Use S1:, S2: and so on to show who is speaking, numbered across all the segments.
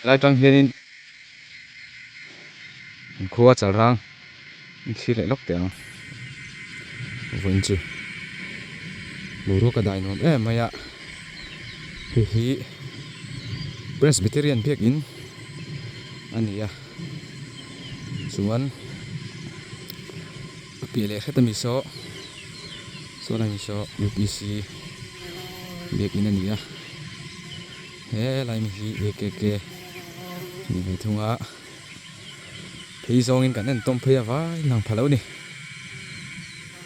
S1: Helai tang hianin an khua chalrang an thlir leh lawk teh ang vawiin chu boruak a dai nuam em mai a hei hi Presbyterian biakin a ni a chuan a piah leh hret ami saw saw lai mi saw U_P_C biakin a ni a. He lai mi hi AKK ni ve thung a, phei zawngin kan en tawm phei a vai lang pha lo ni.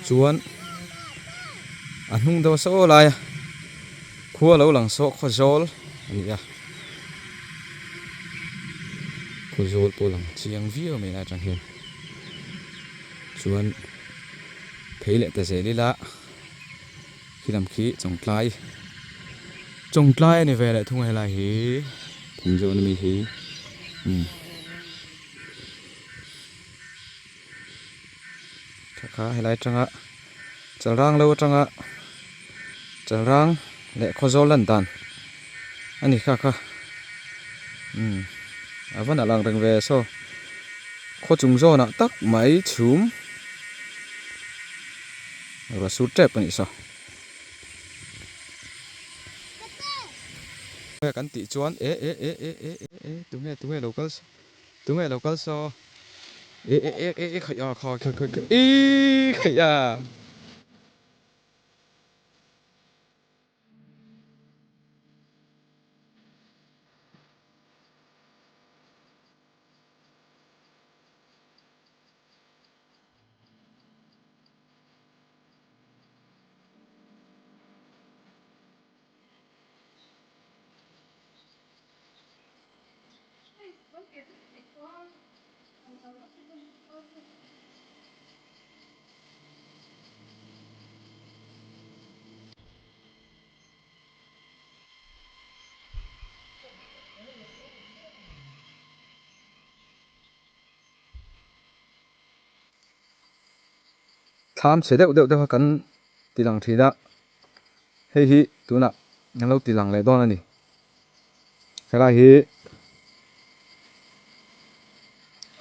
S1: Chuan a hnung deuh saw lai a, khua lo lang saw khaw zawl a ni a, khaw zawl pawh lang chiang viau mai lai atang hian. Chuan phei leh ta zel ila. Khi lam khi Chawngtlai Chawngtlai a ni ve leh thung a helai hi Thingzawn ami hi umm tha kha helai atanga Chalrang lo atanga Chalrang leh Khawzawl lan dan a ni kha kha umm a va nalh ang reng ve saw khaw chung zawnah tak mai chhum. Ruah sur tep a nih saw. Kan tih chuan e e e e e e e tunge tunge lo kal tunge lo kal saw e e e e e khaih a kha kha kha e khaih a. Thlam chhe deuh deuh te kha kan ti lang thin a, hei hi tunah an lo ti lang leh dawn a ni. Helai hi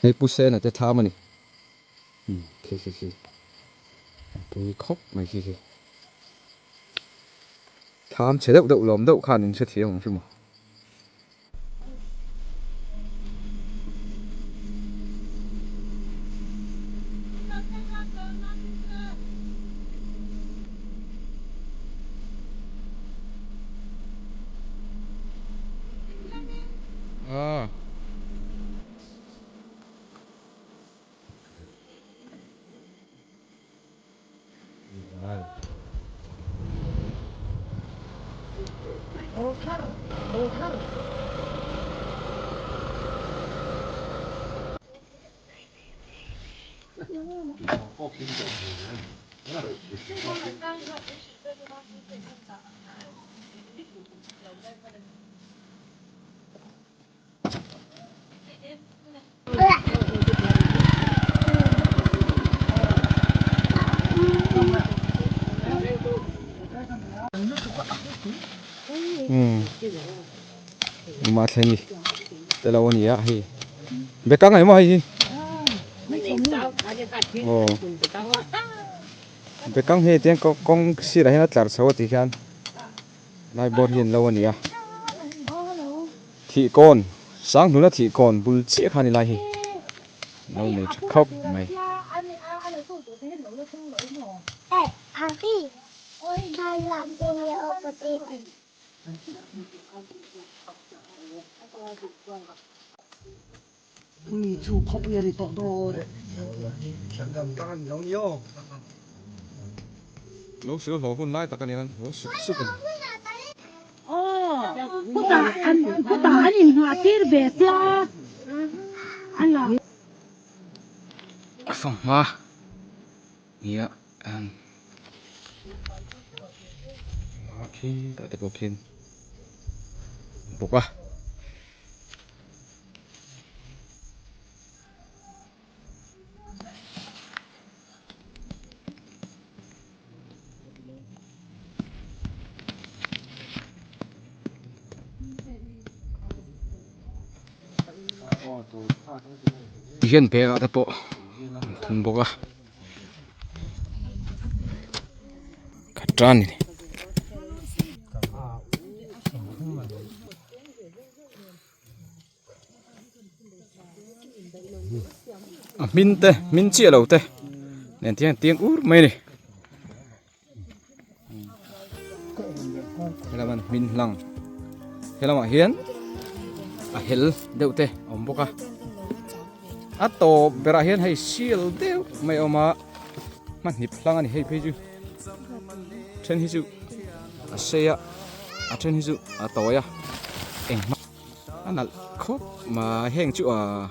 S1: hei Pu Sena te thlam a ni. Umm khi khi khi a pui khawp mai khi khi. Thlam chhe deuh deuh lawm deuh khan in hrethiam ang chu maw. Ah. Engmah thleng i te lo a ni a hei bekang emaw hei hi aw bekang hi tiang kawng sirah hian a tlar chho a tih khian. Lai bawr hi an lo a ni a, thih kawn, Sanghnuna thih kawn bul chiah kha a ni lai hi, lo nei tha khawp mai. Lo sil hlawh hun lai tak a ni a, lo suk suk a ni. A fanghma nia khi tah te pawh khian bawk a. Ti hian bag ah te pawh an thun bawk a khat tan a ni. A hmin te hmin chiah lo te nen tiang tiang ur mai a ni helam an hmin hlang helamah hian a hel deuh te a awm bawk a a tawp berah hian hei sial deuh mai a awm a hmahnip hlang a ni hei phei chu then hi chu a sei a a then hi chu a tawi a engmah a nalh khawp mai heng chu ah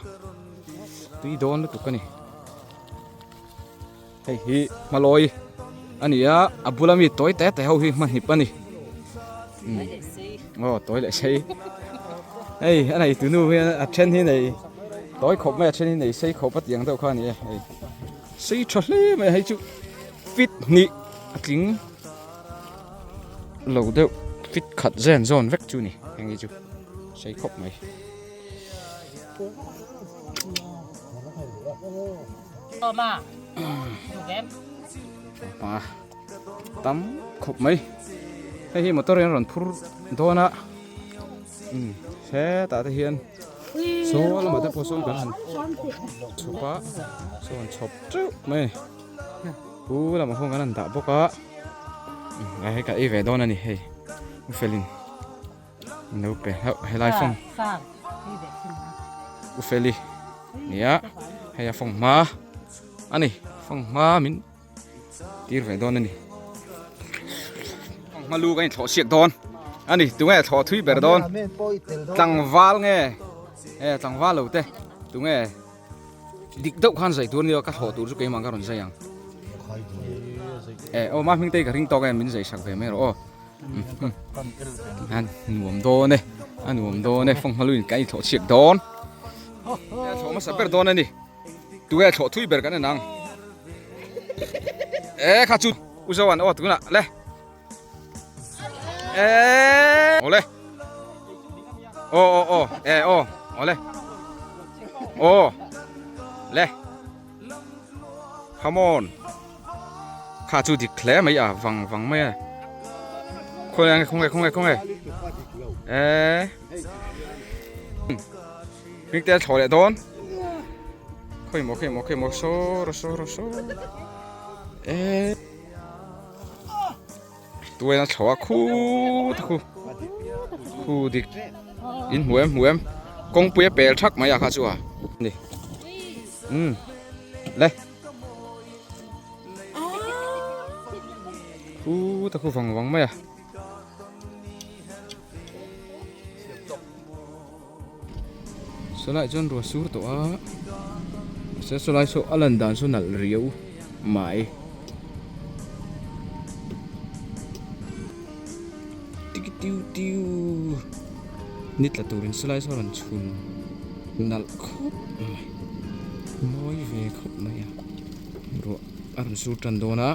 S1: tui dawn lutuk a ni hei hi hmalawi a ni a a bula mi tawi te te ho hi hmahnip a ni aw tawi leh sei hei a nei tunu hian a then hi nei tawi khawp mai a then hi nei sei khawp a tih ang deuh kha a ni e hei sei tha hle mai a hei chu fit hnih a tling lo deuh fit khat zen zawn vek chu ni heng hi chu sei khawp mai. Pa tam khawp mai hei hi motor in a rawn phur dawn a hetah te hian saw lamah te pawh sawn kan han chhawp a saw an chhawp teuh mai a ni pu lamah khawn kan han dah bawk a hei ka ei ve dawn a ni hei u felin. No pe hlauh helai fawng u feli nia hei a fawng hma ani fawng hma min tir ve dawn ani fawng hma lu kan inthlawh siak dawn ani tunge thlawh thui ber dawn tlangval nge e tlangval lo te tunge Dik deuh khan zai tur nia ka thlawh tur chu keimah ka rawn zai ang. Eh aw ma hming te ka ring tawk em min zai sak ve mai rawh aw. An nuam dawn e a nuam dawn e fawng hmaluin kan inthlawh chhiak dawn. A thlawh hmasa ber dawn a ni. Tunge thlawh thui ber kan en ang. Eh kha chu u Zoan aw tunah le. Eh ole. Aw aw aw eh aw ole. Aw le. Come on. Kha chu dik hle mai a vang vang mai a. Khawi ang khawnge khawnge khawnge. Eh. Hming te thlawh leh dawn. Khawi maw khawi maw khawi maw saw rawh saw rawh saw. Eh. Tuain a thlawh a khut a khu khu dik in hmu em hmu em kawngpui a pel thak mai a kha chu a ni umm le khut a khu vang vang mai a. Sawlai chuan ruah sur tawh a mahse sawlai saw a lan dan saw nalh riau mai tiki tiu tiu ni tla turin sawlai saw a rawn chhun nalh khawp mai mawi ve khawp mai a ruah a rawn sur tan dawn a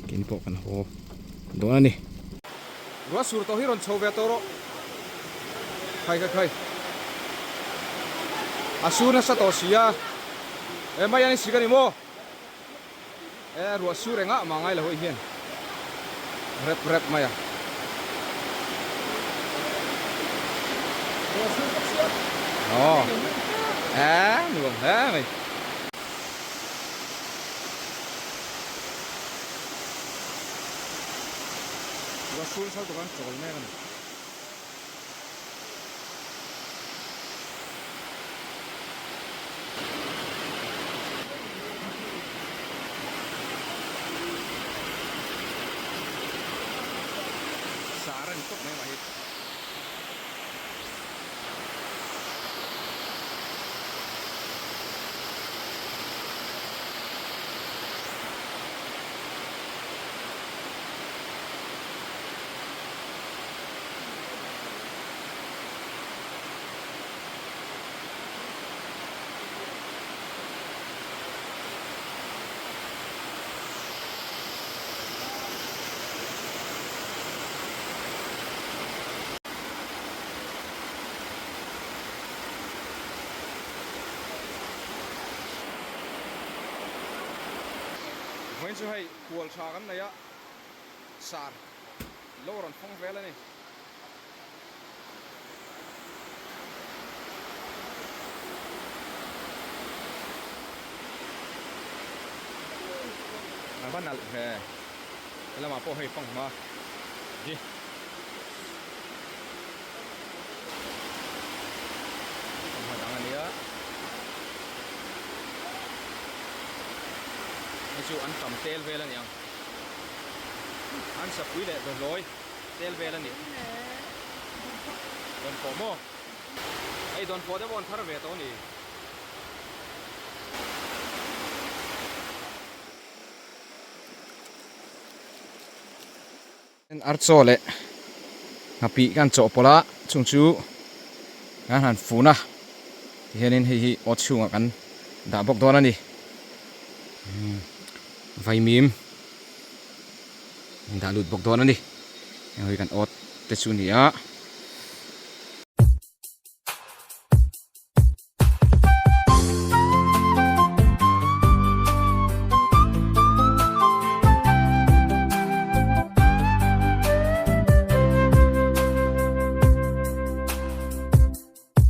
S1: keini pawh kan haw dawn a ni. Ruah sur tawh hi rawn chho ve tawh rawh. Khai khai khai. A sur nasa tawh si a. E mai an isik a ni maw? E ruah sur engah mah ngai lo hei hian. Rep rep mai a.
S2: Ruah sur bawk sia.
S1: Aw. E nuam hle mai. Ruah sur chho tawh khan chawl mek a ni. Sar a ni tawp mai mah hi. Vawiin chu hei khual tha kan nei a, sar lo rawn fawng vel a ni. A va nalh ve, helamah pawh hei fanghma hi. Fanghma dang a nia. Hei chu an tam tel vel a ni ang. An sapui leh dawhlawi tel vel a ni. Dawnfawh maw? Hei dawnfawh te pawh an thar ve tawh a ni. Archaw leh nghapih kan chawhpawlh a, chung chu kan han fun a, tihianin hei hi aw chhungah kan dah bawk dawn a ni. Vaimim an dah lut bawk dawn a ni. Heng hi kan awt te chu a ni a.